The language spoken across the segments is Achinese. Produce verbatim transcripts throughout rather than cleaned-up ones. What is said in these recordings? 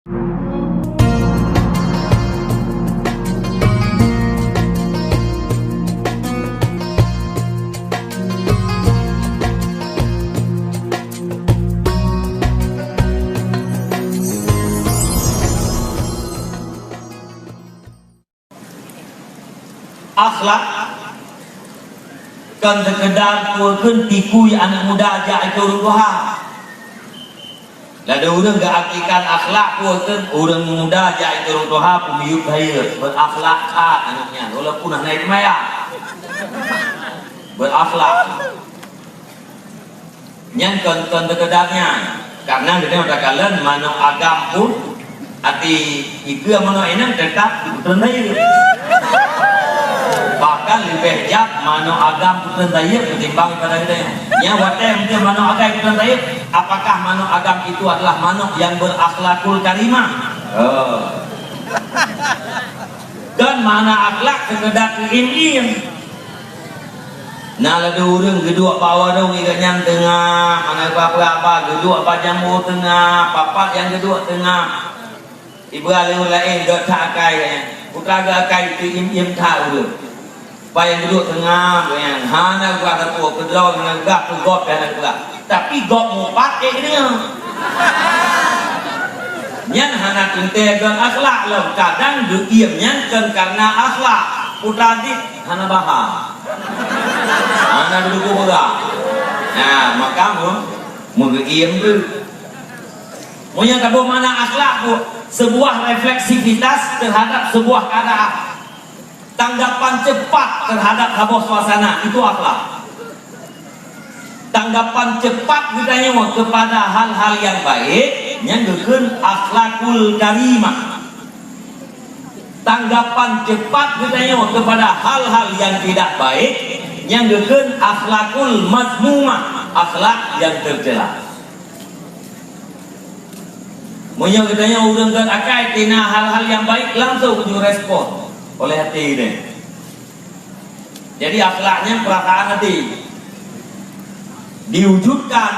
Akhlak kon seukeudar peue kheun tikui aneuk muda jak ateueh ureueng tuha. Ladôm ureueng geuartikan akhlak peue kheun ureueng muda jak ateueh ureueng tuha, peumiyueb hayeu, beurakhlak that aneuk nyan, walaupun hana seumayang. Beurakhlak. Nyan kon, kon seukeudar nyan. Karena geutanyoe takalon manok agam pun, até ikeue manok inong teutap geupeutreun sayeup. Bahkan leubeh jak manok agam geupeutreun sayeup ketimbang daripada geutanyoe. Nyan watèe meuteun manok agam geupeutreun sayeup, apakah manok agam itu adalah manok yang berakhlakul karimah? Oh. Kon makna akhlak seukeudar keu im-im. Na ladôm ureueng geuduek bak warong, iga nyan teungoh, hana peue-peue haba, geuduek bak jambo teungoh, papat nyang geuduek teungoh. Iba lé ureueng laén geuh that akai, putra geuh akai teuim-im that ureueng. Bak nyang geuduek teungoh, geuh nyan hana geupeugah sapeue, keudroe hana geupeugah, keu gob hana geupeugah. Tapi gob mupat ék geudeungoe. Nyan hana teuntèe kon akhlak lom. Kadang geuiem nyan kon kareuna akhlak. Putra dit hana baham. Hana geuduku peugah. Nah, maka meu-, meugeuiem tu. Meunyoe taboh makna akhlak tu, sebuah refleksivitas terhadap sebuah keadaan. Tanggapan cepat terhadap saboh suasana, itu akhlak. Tanggapan cepat geutanyoe kepada hal-hal yang baik, nyan geukheun akhlakul karimah. Tanggapan cepat geutanyoe kepada hal-hal yang tidak baik, nyan geukheun akhlakul mazmumah, akhlak yang tercela. Meunyoe geutanyoe ureueng gét akai, tina hal-hal nyang baik, langsung geurespon oleh até geutanyoe. Jadi, akhlak nyan peurasaan até, diwujudkan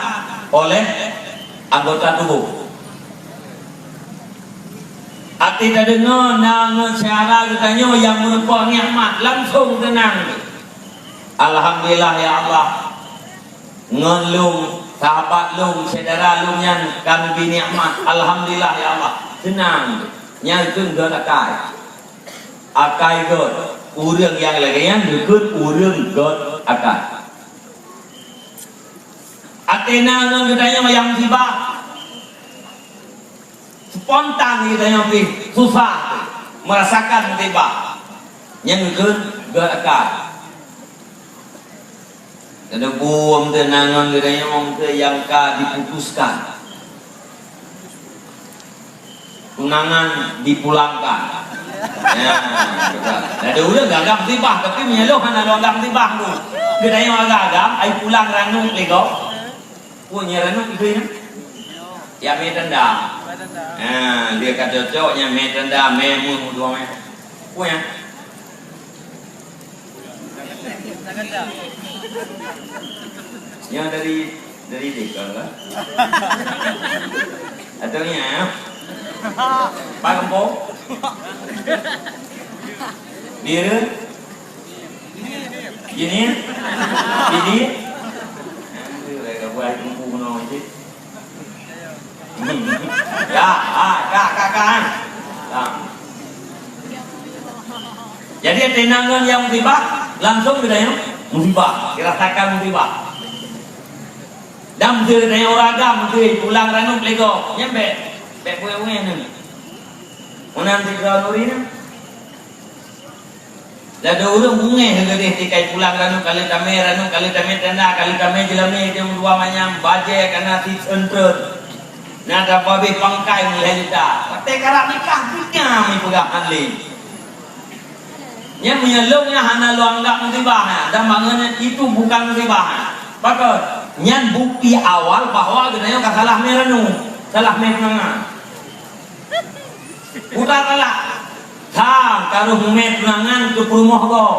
oleh anggota tuboh. Até tadeungoe na ngon syedara geutanyoe nyang meurumpok nikmat, langsung teunang. Alhamdulillah, ya Allah. Ngon lôn, sahabat lôn, syedara lôn nyan ka neubi nikmat. Alhamdulillah, ya Allah. Seunang. Nyan keuh gét akai. Akai gét. Ureueng nyang lagèe nyan geukheun ureueng gét akai. Até na ngon geutanyoe nyang musibah. Spontan geutanyoe pih susah, merasakan musibah. Nyan geukheun gét akai. Teudeubong teuh na ngon geutanyoe teuh nyang ka diputuskan. Tunangan dipulangkan. Ya, betul. Ada ureueng gagam musibah, tapi meunyoe lôn hana lôn gagam musibah tu. Geutanyoe agam-agam, ai pulang ranup lé gob. Peue nyang ranup ikeu nyan? Ya mé tanda. Ha, dia ka cocok nyang mé tanda, mé mun dua mé. Peue nyan? Nyan dari, dari deka lah. Atau nyan, ya? Pak Kempong? Dia? Gini? Gini? Aduh, dah buat kumpul kena je. Ya, ha, ka, ka, ka, ha. Ha. Jadi, teuingat ngon nyang musibah, langsung geutanyoe musibah, dirasakan musibah. Dan meuseu geutanyoe ureueng agam, meuseu pulang ranup lé gob, nyan bèk, bèk puéh-puéh nyan. Meunan sidroe nuri nyan. Ladôm ureueng beungèh geudeh tikai pulang ranup, ka lheueh tamè ranup, ka lheueh tamè tanda, ka lheueh tamè jeulamè, jeuem dua manyam, bajèe ka na sit seuntrön. Na tapabeh pangkai meulhèe juta. Watèe karab nikah, dunia meupeugah han lé. Nyan meunyoe lôn nyan hana lôn anggap musibah nyan, dan bangon nyan itu bukan musibah nyan. Pakon? Nyan bukti awal bahwa geutanyoe ka salah mè ranup, salah mè tunangan. Udah galak. Sang ka rôh mè tunangan keu peurumoh gob.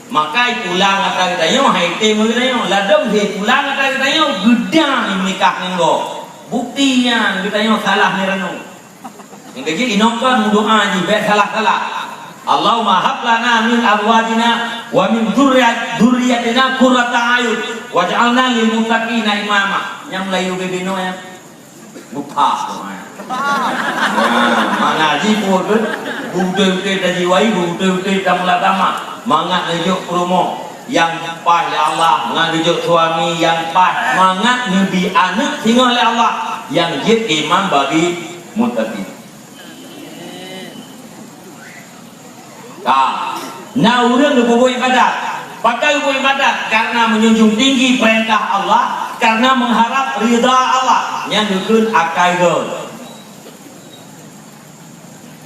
Maka ipulang atra geutanyoe, hai tém geutanyoe. Ladôm ipulang atra geutanyoe, geudang imeunikah ngon gob. Bukti nyan geutanyoe salah meureunoe. Nyang keuh jih inong kon meudoa jih bèk salah-salah. Allahumma hab lana min azwajina wa min dzurriyyat-, dzurriyyatina qurrata a'yun waj'alna lil muttaqina imama. Nyang Melayu bibinoe nyan. Lupa. Nah, mana jih pun, beutôi-beutôi tajiwai, beutôi-beutôi tameuagama. Mangat neujok peurumoh nyang paih lé Allah, mangat neujok suami nyang paih, mangat neubi aneuk singoh lé Allah nyang jeuet imam bagi muttaqin. Ka. Na ureueng geupeubuet ibadat. Pakon geupeubuet ibadat? Karena menjunjung tinggi perintah Allah, karena mengharap ridha Allah. Nyan geukheun akai goe.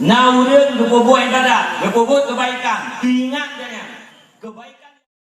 Na ureueng geupeubuet ibadat, geupeubuet kebaikan, teuingat geuh nyan. Kebaikan